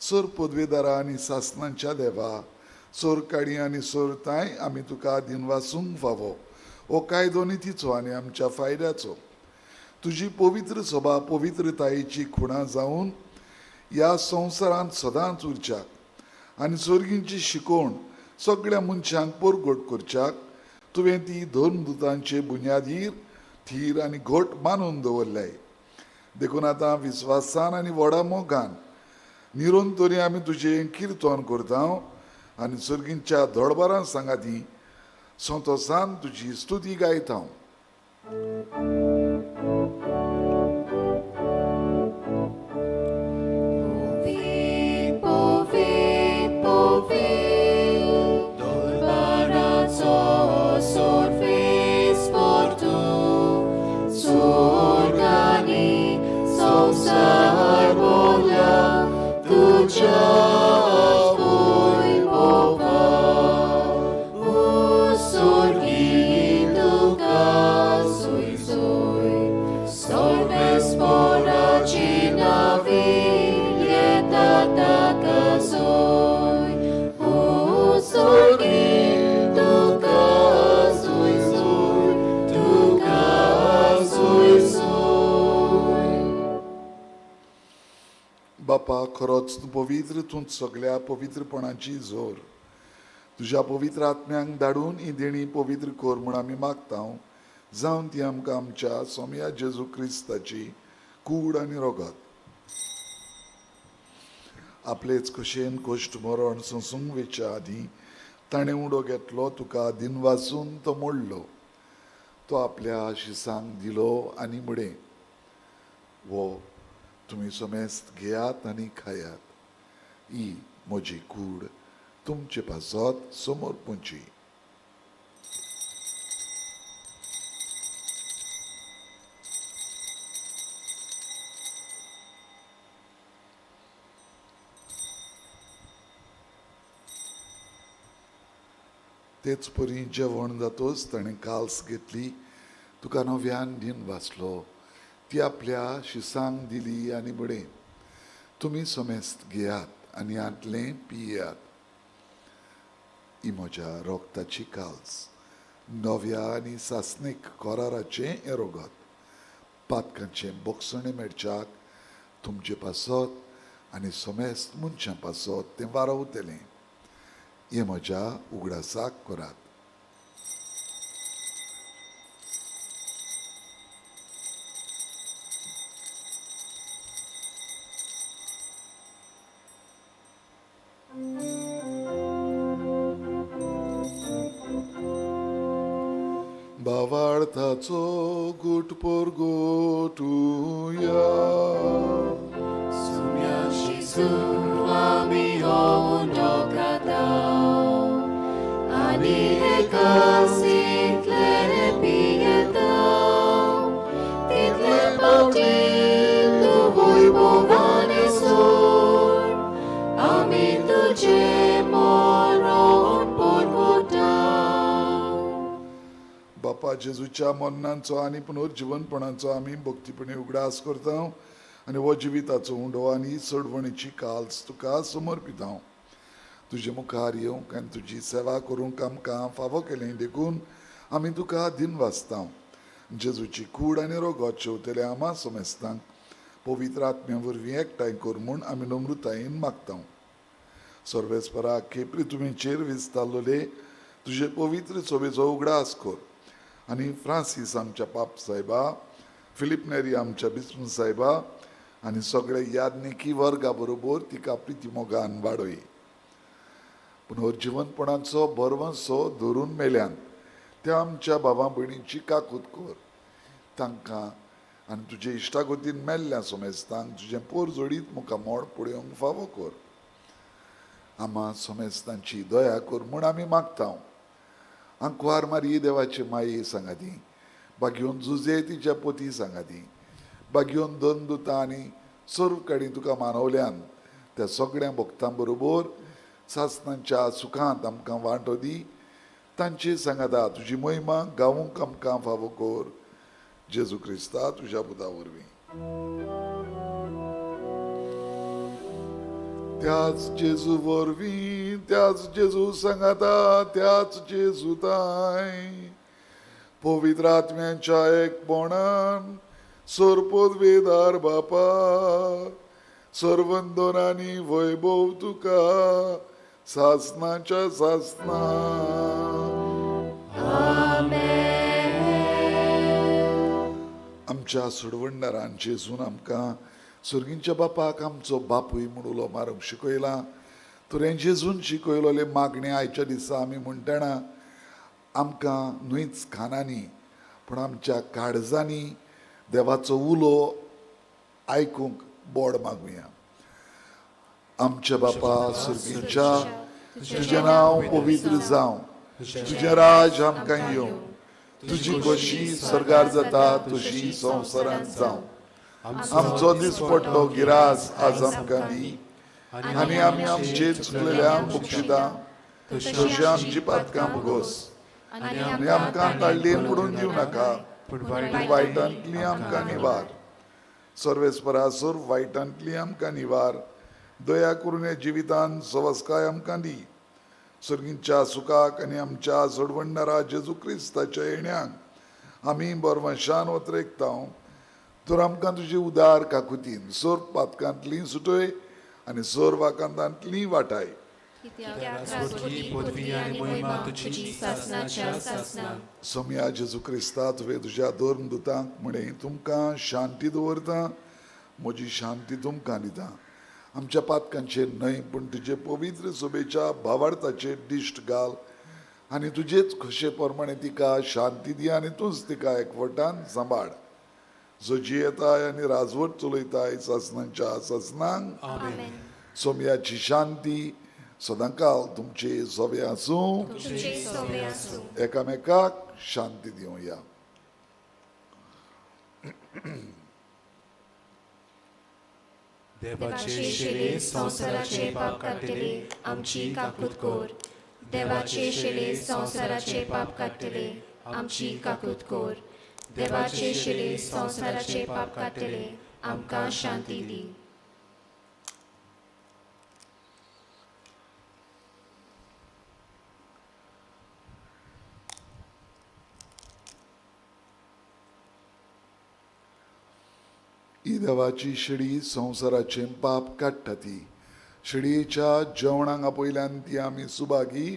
सोर पदवेदारा आनी सासनांच्या देवा, सोर काडी आनी सोर तांय आमी तुका दिनवासूंक फावो. हो कायदो नितीचो आनी आमच्या फायद्याचो. तुजी पवित्र सभा पवित्रतायेची खुणा जावन ह्या संवसारांत सदांच उरच्याक आनी सोर्गींची शिकोवण सगळ्या मनशांक परगट करच्याक तुवें ती धर्मदुतांचे बुन्यादीर थीर आनी घट बांदून दवरल्याय. देखून आतां विस्वासान आनी व्हडा मोगान निरंतरी आमी तुजें किर्तन करता आनी सर्गींच्या धडबारान सांगाती संतोसान तुजी स्तुती गायता. बापा, खरोच तूं पवित्र, तूं सगळ्या पवित्रपणाची जोर. तुज्या पवित्र आत्म्यांक धाडून ही देणी पवित्र कर म्हूण आमी मागता, जावन ती आमकां आमच्या सोम्या जेजू क्रिस्ताची कूड आनी रोगत. आपलेच कशेन कश्ट मरण सोंसूंक वेच्या आदीं ताणें उडो घेतलो, तुका दिनवासून तो मोडलो. तो आपल्या शिसांक दिलो आनी म्हळें, वो तुमी समेस्त घेयात आनी खायात, ही म्हजी कूड तुमचे पासत समर्पूची. तेच परी जेवण जातोच ताणें काल्स घेतली, तुका नव्यान दिन वाचलो, ती आपल्या शिसांक दिली आनी म्हळें, तुमी समेस्त घेयात आनी हांतलें पियात, ही म्हज्या रोगताची काल्स, नव्या आनी सासणीक कराराचें हें रोगत. पातकांचें बोगसणें मेळच्याक तुमचे पासत आनी समेस्त मनशां पासत तें वारवतलें. हें म्हज्या उगडासाक करात. भावार्थाचो गुट परगटुया. बापा, जेजूच्या मरणांचो आनी पुनर्जिवनपणाचो आमी भक्तीपणी उगडास करता आनी हो जिविताचो उंडो आनी सोडवणीची काल्स तुका समर्पिता. तुजे मुखार येवंक आनी तुजी सेवा करूंक आमकां फावो केलें देखून आमी तुका दिनवासता. जेजूची कूड आनी रोगत शेवतले आमा समेस्तांक पवित्र आत्म्या वरवीं एकठांय कर म्हूण आमी नम्रतायेन मागता. सर्वेस्परा खेपरी तुमीचेर विस्तारलेले तुजे पवित्र सोबेचो उगडास कर आनी फ्रांसीस आमच्या पाप सायबा, फिलीप नेरी आमच्या बिस्म सायबा आनी सगळे याज्ञिकी वर्गा बरोबर तिका प्रिती मोगान वाडय. पुनर्जिवनपणाचो बरवंसो धरून मेल्यान त्या आमच्या बाबा भयणींची काकूत कर. तांकां आनी तुजे इश्टागतीन मेल्ल्या सोमेस्तांक तुजें पोर जोडीत मुखार मोड पळोवंक फावो कर. आमा सोमेस्तांची दया कर म्हूण आमी मागता. आंकवार मारी देवाचे माये सांगाती, बागयोन जुजे तिच्या पोती सांगाती, बागयोन दोन दुतां आनी सर्व कडेन तुका मानवल्यान त्या सगळ्या भक्तां बरोबर सासनांच्या सुखांत आमकां वांटो दी. तांची सांगाता तुजी महिमा गावूंक आमकां फावो कर. जेजू क्रिस्ता तुज्या पुता वरवीं. त्याच जेजू वरवीं, त्याच जेजू सांगाता, त्याच जेजू ताय पवित्र आत्म्यांच्या एकपणान सोरपोदवेदार बापा सर्वंदनानी वैभव तुका सासनाच्या सासना. आमच्या सोडवणदारान जेजून आमकां सर्गींच्या बापाक आमचो बापूय म्हूण उलो मारूंक शिकयला. तर हें जेजून शिकयलोले मागणें आयच्या दिसा आमी म्हणटना आमकां न्हयच खानांनी पूण आमच्या काळजांनी देवाचो उलो आयकूंक बोड मागुया. आमच्या बापा सर्गींच्या, तुजें नांव पवित्र जावं, तुजें राज आमकां येवं, तुजी खोशी सर्गार जाता तशी संवसारांत जावं. आमचो दिसपट्टो गिरास आज आमकां दी आनी आमी आमचे चुकलेल्या बक्षिता तशी आमची पातकां भोगोस आनी आमकां काडलेन पडून दिवं नाका, पूण वायटांतली आमकां निवार. सर्वेस्परा सर्व वायटांतली आमकां निवार. दया करून ह्या जिवितान सवस्काय आमकां दी. सर्गींच्या सुखाक आनी आमच्या सोडवणदारा जेजू क्रिस्ताच्या येण्याक आमी बरवंशान वतरेकता. तर आमकां तुजी उदार काकुतीन सोर पातकांतली सुटय आनी सोर वाकांतांतली वाटाय. सोमया जेजू क्रिस्ता, तुवें तुज्या धर्म दुतांक म्हणें तुमकां शांती दवरता, म्हजी शांती तुमकां दिता. आमच्या पातकांचेर न्हय पूण तुजे पवित्र सोबेच्या भावार्थाचेर दिश्ट घाल आनी तुजेच खोशे प्रमाणे तिका शांती दी आनी तूंच तिका एकवटान सांबाळ. जो जियेताय आनी राजवट चलयताय सासनांच्या सासनांक. सोमयाची शांती सदांकाल तुमचे सोबे आसूं. एकामेकाक शांती दिवया. देवाचे शेले संवसाराचे पाप काडटले आमची काकूत कोर. देवाचे शेले संवसाराचे पाप काडटले आमची काकूत कोर. देवाचे शेले संवसाराचे पाप काडटले आमकां शांती दी. ही देवाची शेळी संवसाराचें पाप काडटा ती शेळयेच्या जेवणाक आपयल्यान ती आमी सुभागी.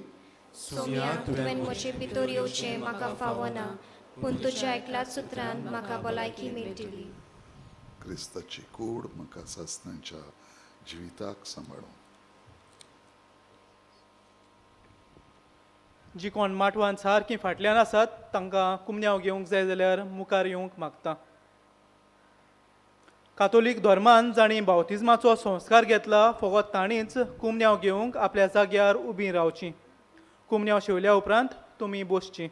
सोम्या, तुवें म्हजे भितर येवचें म्हाका फावना, पूण तुज्या एकल्याच सुत्रान म्हाका भलायकी मेळटली. क्रिस्ताची कूड म्हाका सासणाच्या जिविताक सांबाळूं. जी कोण माटवान सारकीं फाटल्यान आसात तांकां कुमन्यांव घेवंक जाय जाल्यार मुखार येवंक मागता. कातोलीक धर्मान जांणी बावतिज्माचो संस्कार घेतला फकत तांणीच कुमन्यांव घेवंक आपल्या जाग्यार उबीं रावचीं. कुमन्यांव शेवल्या उपरांत तुमी बसचीं.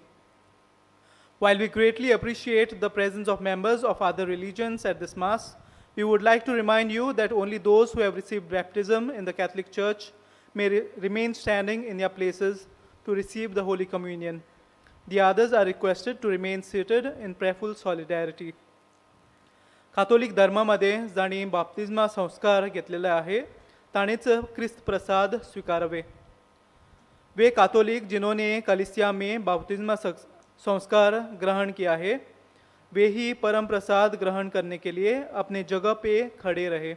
While we greatly appreciate the presence of members of other religions at this Mass, we would like to remind you that only those who have received baptism in the Catholic Church may remain standing in their places to receive the Holy Communion. The others are requested to remain seated in prayerful solidarity. Catholic धर्मामध्ये जांणी बाप्तिज्मा संस्कार घेतलेले आहे ताणेच क्रिस्त प्रसाद स्वीकारावे. वे कातोलिक जिन्होंने कलिसिया में बाप्तिज्मा संस्कार ग्रहण किया है वे ही परम प्रसाद ग्रहण करने के लिए अपने जगह पे खड़े रहे.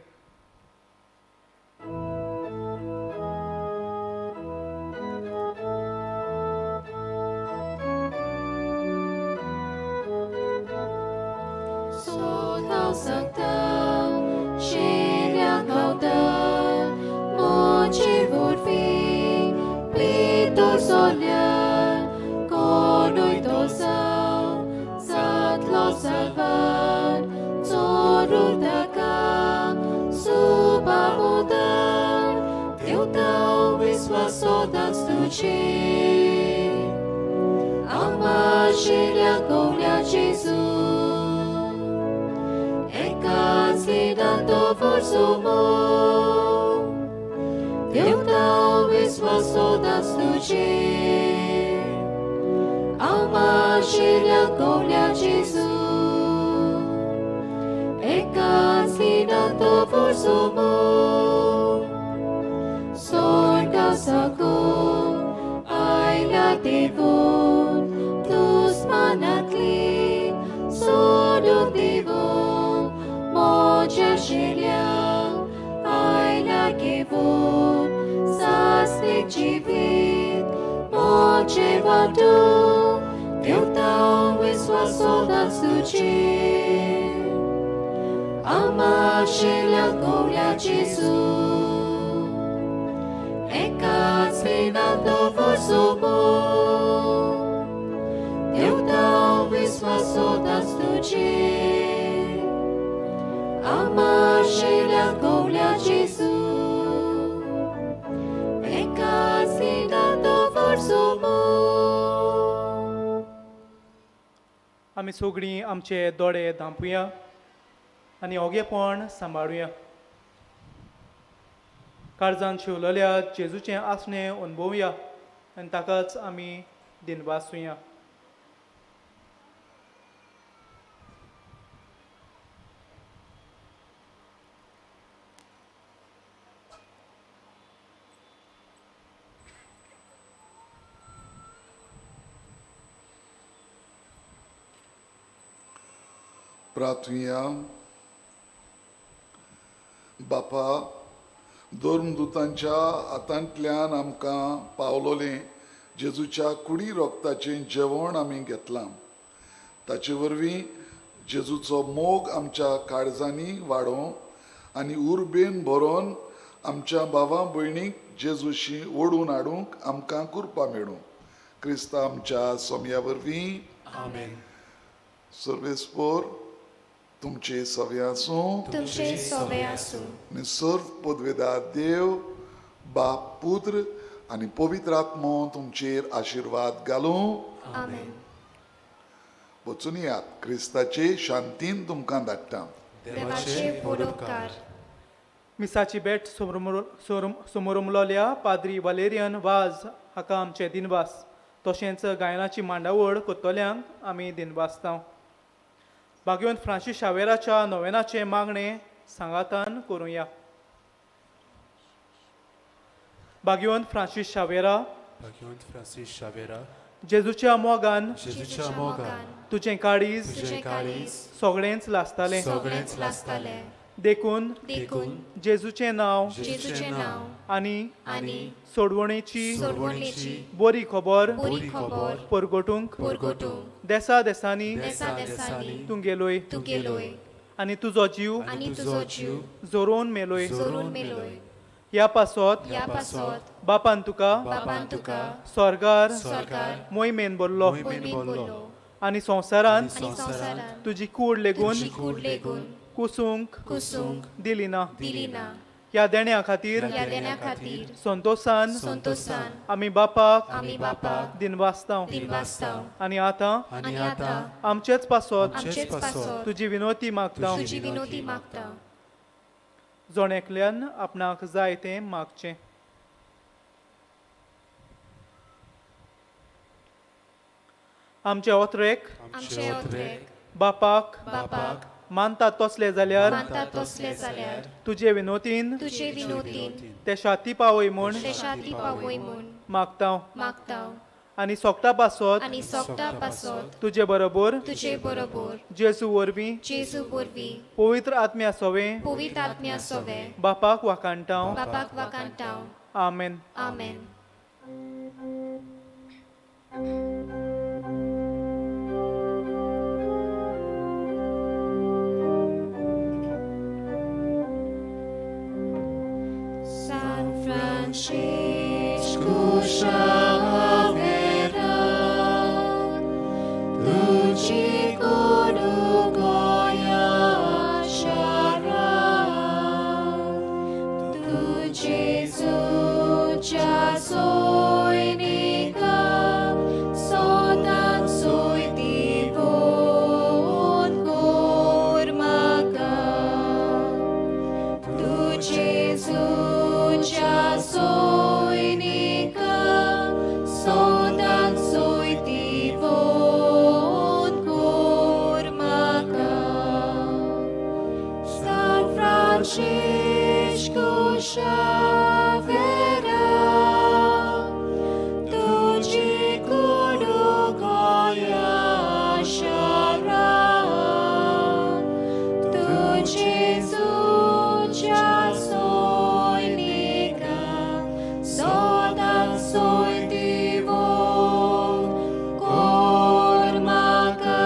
तुझे आमाशिल्या कोवल्या जेजू एकाच लिडांतो फोर्सोमो देवता विश्वासो दास तुझे आमाशिल्या कोवल्या जेजू एकाच लिडांतो फोर्सोमो स्वर्गासाकून आयला देवून दुस्मानांतली सोडून दिवून म्हज्या शिल्याक आयला घेवन सासणीक जिवीत म्हजें वांटूंक देवता विस्वासो दास तुजेर आमाशिल्या कोवल्या जेजू एकाच लिडांतो फोर्सोमो देवता विस्वासो दास तुजेर आमाशिल्या कोवल्या जेजू एकाच लिडांतो फोर्सोमो. आमी सगळीं आमचे दोळे धांपुया आनी ओगेपण सांबाळुया. काळजान शिवलेल्या जेजूचें आसणें अणभवया आनी ताकाच आमी दिनवासुया. प्रार्थुया. बापा, धर्मदूतांच्या हातांतल्यान आमकां पावलोलें जेजूच्या कुडी रोगताचें जेवण आमी घेतलां. ताचे वरवीं जेजूचो मोग आमच्या काळजांनी वाडोवं आनी उर्बेन भरोन आमच्या भावा भयणीक जेजूशी ओडून हाडूंक आमकां कृपा मेळूं. क्रिस्ता आमच्या सोम्या वरवीं. आमेन. सर्वेस्पोर तुमचे सवे आसूं. तुमचे सोवे आसूं. आनी सर्व पदवेदार देव बाप पुत्र आनी पवित्र आत्मो तुमचेर आशिर्वाद घालूं. आमेन. वचून यात. क्रिस्ताचे शांतीन तुमकां धाडटा. देवाचे परोपकार. मिसाची भेट समोरमलोल्या पाद्री वालेरियन वाज हाका आमचे दिनवास. तशेंच गायनाची मांडावळ कोत्तल्यांक आमी दिनवासता. भाग्यवंत फ्रांसीस शावेराच्या नोवेनाचें मागणें सांगातान करुया. भाग्यवंत फ्रांसीस शावेरा, भाग्यवंत फ्रांसीस शावेरा, जेजूच्या मोगान जेजूच्या मोगान तुजें काळीज तुजें काळीज सगळेंच लासतालें. सगळेंच लासतालें. देखून देखून जेजूचें नांव जेजूचें नांव आनी आनी सोडवणेची सोडवणेची बरी खबर बरी खबर परगटूंक परगटूंक देसा देसांनी देसा देसांनी तूं गेलोय तूं गेलोय आनी तुजो जीव आनी तुजो जीव जोरोवन मेलोय. जोरून मेलोय. ह्या पासत ह्या पासत बापान तुका बापान तुका स्वर्गार स्वर्गार मोहिमेन भरलो मोहिमेन भरलो आनी संवसारांत आनी संवसारांत तुजी कूड लेगून तुजी कूड लेगून कुसूंक कुसूंक दिली ना. दिली ना. ह्या देण्या खातीर ह्या देण्या खातीर संतोसान संतोसान आमी बापाक आमी बापाक दिनवासता. दिनवासता. आनी आतां आनी आतां आमचेच पासत आमचेच पासत तुजी विनवती मागता. तुजी विनवती मागता. जण एकल्यान आपणाक जाय तें मागचें. आमचे ओत्रेक आमचे ओत्रेक बापाक बापाक मानता तसले जाल्यार मानता तसले जाल्यार तुजे विनोतीन तुजे विनोतीन ते शाती पावय म्हूण ते शाती पावय म्हूण मागता. मागता. आनी सोगटा पासत आनी सोगटा पासत तुजे बरोबर तुजे बरोबर जेजू वरवीं जेजू वरवीं पवित्र आत्म्या सोवे पवित्र आत्म्या सोवे बापाक वाखाणटा. बापाक वाखाणटा. आमेन. आमेन. San Francisco Xavera, tuci korugoya shara, tu Jesu cha soy. जेजूच्या सैनिका सदांच सोयतिवंत कोर म्हाका. San Francisco Xavier, तुजी कुडू गोंया शारा, तूं जेजूच्या सैनिका सदांच सोयतिवंत कोर म्हाका.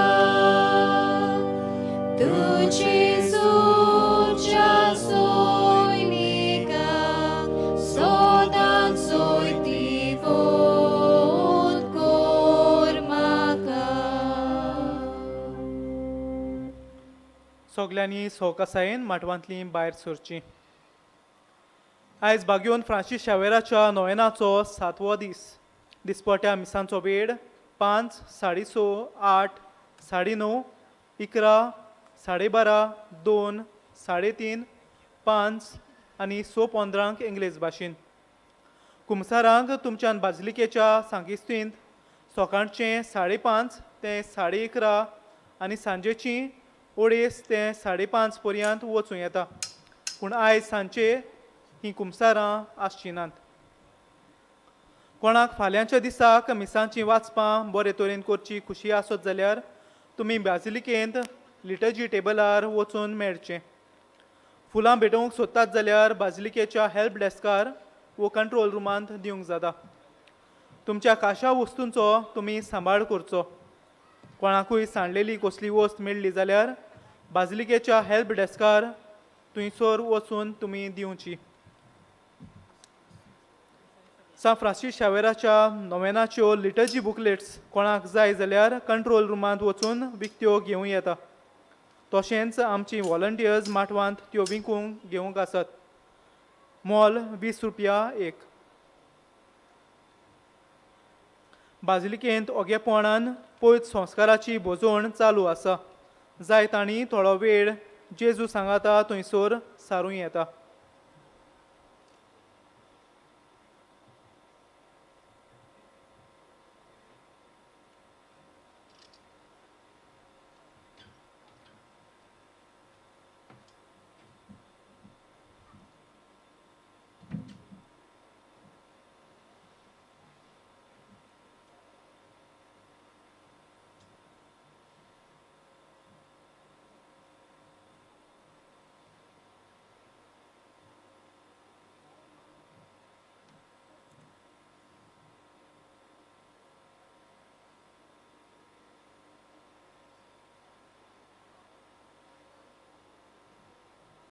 तूं जेजूच्या सैनिका सदांच सोयतिवंत कोर म्हाका. सगल्यांनी सवकासायेन माटवांतली भायर सरची. आयज बागयोन फ्रांसीस शावेराच्या नोवेनाचो सातवो दीस. दिसपट्या मिसांचो वेळ 5, 6:30, 8, 9:30, 11, 12:30, 2, 3:30, 5 आनी 6:15 इंग्लेज भाशेन. कुमसारांक तुमच्यान बाजलिकेच्या सांगिस्तींत सकाळचें 5:30 ते 11:30 आनी सांजेची 2:30 ते 5:30 पर्यंत वचूं येता, पूण आयज सांजचे हीं कुमसारां आसचीं नात. कोणाक फाल्यांच्या दिसाक मिसांची वाचपां बरे तरेन करची खुशी आसत जाल्यार तुमी बाजिलिकेंत लिटर्जी टेबलार वचून मेळचें. फुलां भेटोवंक सोदतात जाल्यार बाजिलिकेच्या हेल्प डेस्कार वो कंट्रोल रुमांत दिवंक जाता. तुमच्या काशा वस्तूंचो तुमी सांबाळ करचो. कोणाकूय सांडलेली कसली वस्त मेळ्ळी जाल्यार बाजिलिकेच्या हेल्प डेस्कार थंयसर वचून तुमी दिवची. सांत फ्रांसीस शावेराच्या नोवेनाच्यो लिटर्जी बुकलेट्स कोणाक जाय जाल्यार कंट्रोल रुमांत वचून विकत्यो घेवं येता. तशेंच आमची वॉलंटियर्स माटवांत त्यो विकूंक घेवंक आसात. मोल 20 रुपया एक. बाजिलिकेंत ओगेपणान पयत संस्काराची भोजवण चालू आसा. जाय तांणी थोडो वेळ जेजू सांगाता थंयसर सारूं येता.